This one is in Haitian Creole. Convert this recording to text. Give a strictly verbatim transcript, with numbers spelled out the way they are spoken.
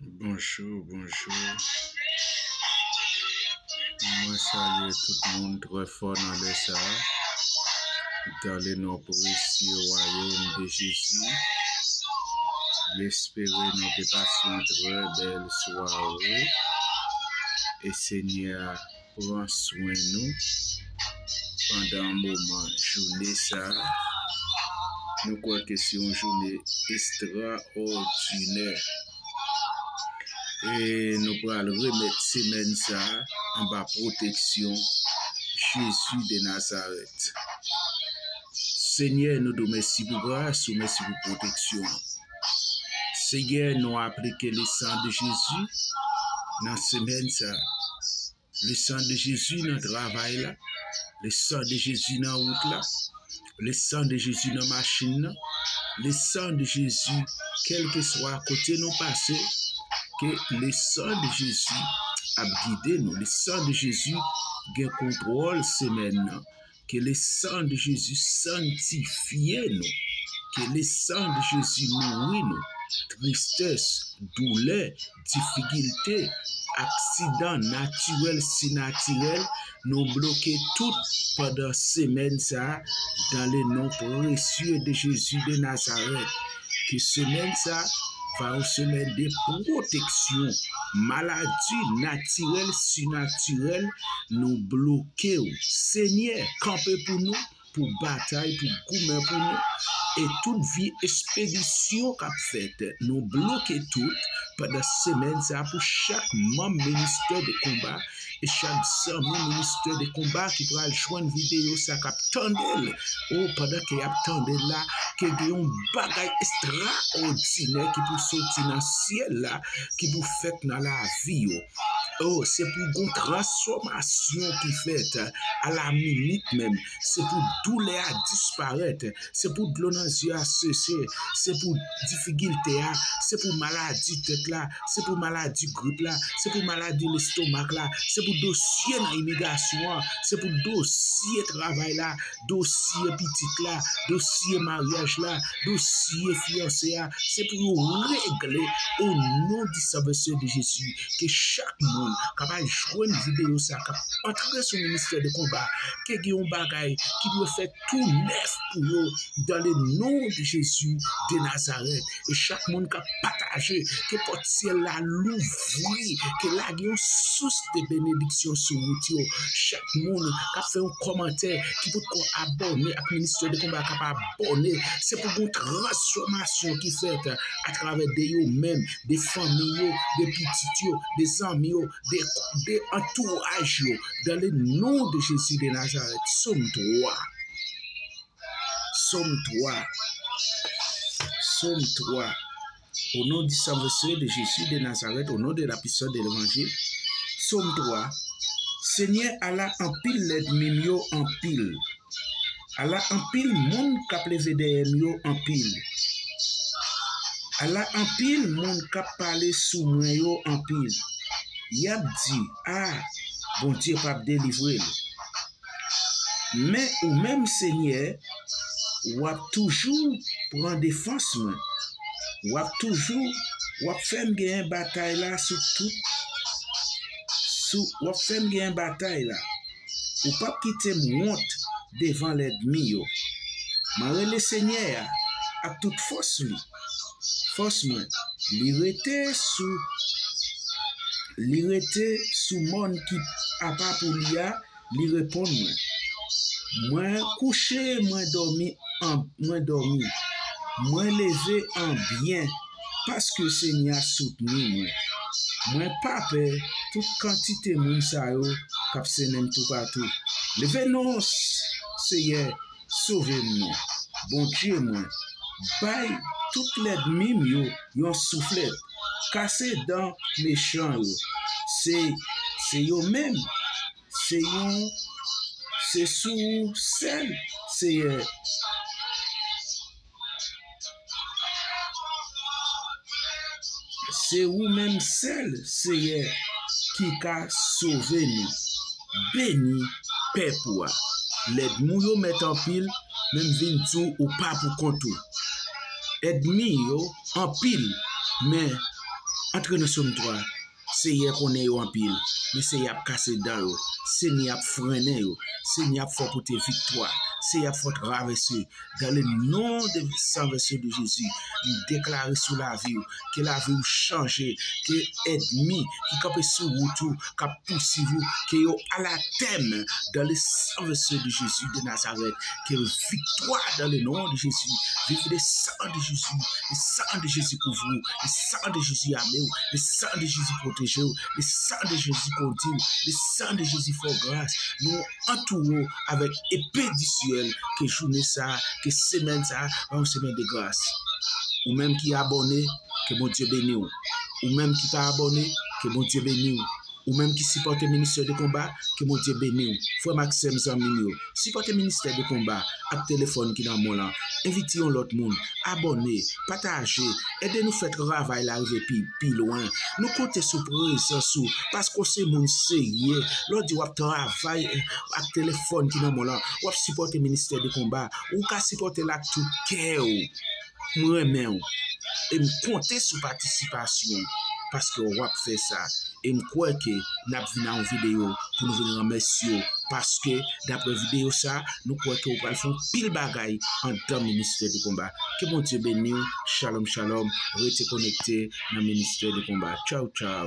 Bonjou, bonjou. Mwen salye tout moun trè fò nan lè sa a. Dans le nom précieux royaume de Jésus, m espere nou te pase yon trè bèl sware. E Senyè a pran swen nou pandan moman jounen sa a. Nou kwè ke se yon jounen estrawòdinè. E nou pral remèt semèn sa a anba pwoteksyon Jezi de Nazarèt. Senyè, nou di w mèsi pou gras ou, mèsi pou pwoteksyon an. Senyè, nou aplike le sang de Jésus nan semèn sa a. Le sang de Jésus nan travay la, le sang de Jésus nan wout la, le sang de Jésus nan machin nan, le sang de Jésus kèlkeswa kote nou pase, ke le sang de Jésus ap gide nou, le sang de Jésus gen kontwòl semèn nan, ke le sang de Jésus sanntifye nou, ke le sang de Jésus nouri nou, tristès, doulè, difikilte, aksidan natirèl, sinatirèl, nou bloke tout pandan semèn sa a, dans le nom précieux de Jésus de Nazareth. Ke semèn sa a va yon semèn de pwoteksyon. Maladi natirèl, sinatirèl, nou bloke w. Senyè, kanpe pou nou, pou batay, pou goumen pou nou. E tout vi espedisyon k ap fèt, nou bloke tout pandan semèn sa a pou chak manm ministè de konba e chak zanmi ministè de konba ki pral jwenn videyo sa, k ap tande l. O, pandan ke y ap tande l la, ke gen yon bagay estrawòdinè ki pou soti nan syèl la, ki pou fèt nan lavi yo. O, se pou gon transfòmasyon ki fèt a la minit menm. Se pou doulè a disparèt. Se pou dlo nan zye a seche. Se pou difikilte a. Se pou maladi tèt la. Se pou maladi grip la. Se pou maladi lestomak la. Se pou dosye nan imigrasyon an. Se pou dosye travay la. Dosye pitit la, dosye maryaj la, dosye fiyanse a, se pou yo regle o non di san vèsye de Jezi. Ke chak moun k ap al jwenn videyo sa, k ap antre sou ministè de konba, ke gen yon bagay ki dwe fèt tou nèf pou yo, dans le nom de Jésus de Nazareth. E chak moun k ap pataje, ke pòt syèl la louvri, ke lage yon sous de benediksyon sou wout yo. Chak moun k ap fè yon kòmantè, ki potko abòne ak ministè de konba k ap abòne, se pou gon transfòmasyon ki fèt atravè de yo menm, de fanmi yo, de pitit yo, de zanmi yo, de, de antouraj yo. Dans le nom de Jésus de Nazareth, Sòm twa. Sòm twa. Sòm twa. Au nom du sang précieux de Jésus de Nazareth, au nom de la puissance de l'évangile. Sòm twa. Senyè, ala anpil lènmi m yo anpil. Ala anpil moun k ap leve dèyè m yo anpil. Ala anpil moun k ap pale sou mwen yo anpil. Y ap di, a, Bondye p ap delivre l. Men ou menm, Senyè, w ap toujou pran defans mwen. W ap toujou, w ap fè m genyen batay la sou tout, sou, w ap fè m genyen batay la. Ou p ap kite m wont devan lènmi yo. Mwen rele Senyè a ak tout fòs li. Fòs mwen, li rete sou, li rete sou mòn ki apa pou li a, li reponn mwen. Mwen kouche, mwen dòmi, an, mwen dòmi. Mwen leve an byen, paske Senyè a soutni mwen. Mwen pa pè tout kantite moun sa yo k ap sennen m toupatou. Leve non, Seyè, sove m non. Bondye mwen, bay tout lènmi m yo yon souflèt. Kase dan mechan yo. Se, se yo menm, se yon, se sou ou sèl, Seyè. Se ou menm sèl, Seyè, ki ka sove nou. Beni pèp ou a. Lènmi w yo mèt anpil, men m vin di w, ou pa pou kont ou. Ènmi yo anpil, men Antre nan Sòm twa. Seyè konnen yo anpil, men Seyè ap kase dan yo, Seyè ap frennen yo, Seyè ap fè w pote viktwa, Seyè ap fè w travèse. Dans le nom de, sang versé de Jésus, m deklare sou lavi w, ke lavi w chanje, ke ènmi ki kanpe sou wout ou, k ap pouswiv ou, ke yo alatè. Dans le sang versé de Jésus de Nazareth, ke viktwa dans le nom de Jésus, viv le sang de Jésus, le sang de Jésus kouvri w, le sang de Jésus ame w, le sang de Jésus pwoteje w, le sang de Jésus kondi w, le sang de Jésus fè w gras. Nou antoure w avèk epe di syèl, ke jounen sa, ke semèn sa, yon semèn de gras. Ou menm ki abòne, ke Bondye beni w. Ou menm ki pa abòne, ke Bondye beni w. Ou menm ki sipòte Ministè de Konba, ke Bondye beni w. Frè m ak sè m, zanmi m yo, sipòte Ministè de Konba ak telefòn ki nan men w lan. Envite yon lòt moun, abòne, pataje, ede nou fè travay la rive pi, pi lwen. Nou konte sou prezans ou, paske w se moun serye. Lè w di w ap travay, eh, ak telefòn ki nan men w lan, w ap sipòte Ministè de Konba, ou ka sipòte l ak tout kè w. M renmen w. E m konte sou patisipasyon w, paske w ap fè sa. E m kwè ke n ap vin a yon videyo pou nou vin remèsye w, paske, daprè videyo sa, nou kwè ke w pral fè yon pil bagay andan Ministè de Konba. Ke Bondye beni w. Shalom, shalom. Rete konekte nan Ministè de Konba. Tchaw, tchaw.